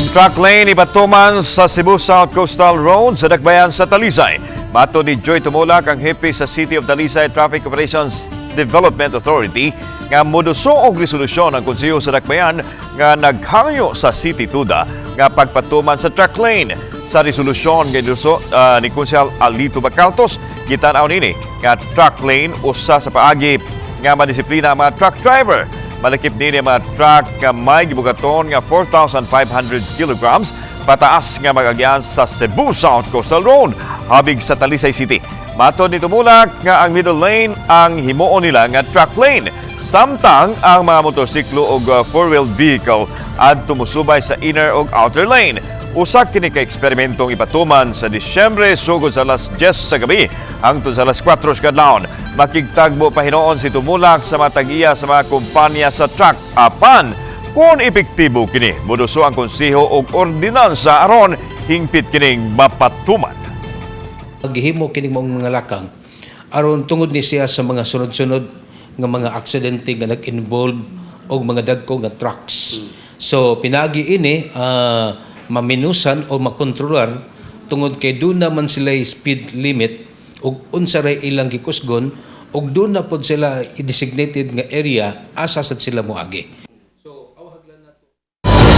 Truck lane ipatuman sa Cebu South Coastal Road sa dakbayan sa Talisay. Matod ni Joy Tumulak, ang hepe sa City of Talisay Traffic Operations Development Authority, nga moduso og resolusyon ang konseho sa dakbayan nga naghangyo sa City Tuda nga pagpatuman sa truck lane. Sa resolusyon nga giduso ni Konsehal Alito Bacaltos, gitan-aw nini nga truck lane usa sa paagi nga madisiplina ang mga truck driver. Malakip nini ang mga truck nga may gibugaton nga 4,500 kilograms pataas nga magagyan sa Cebu South Coastal Road habig sa Talisay City. Matod ni Tumulak nga ang middle lane ang himuon nila nga truck lane. Samtang ang mga motorsiklo og four-wheel vehicle adto musubay sa inner ug outer lane. Usa kini ka eksperimentong ipatuman sa Disyembre sugod sa alas 10 sa gabi hangtod sa alas 4 sa kadlawon. Makigtagbo pa hinuon si Tumulak sa mga tag-iya sa mga kumpanya sa truck apan kung epektibo kini, moduso ang konseho og ordinansa aron hingpit kining mapatuman. Gihimo kining maong mga lakang aron tungod ni siya sa mga sunod-sunod nga mga aksidente nga nag-involve og mga dagko nga trucks. So pinagi ini maminusan o makontrolar tungod kay doon naman sila speed limit ug unsa ray ilang gikusgon ug doon na pod sila i-designated nga area asa sad sila moagi.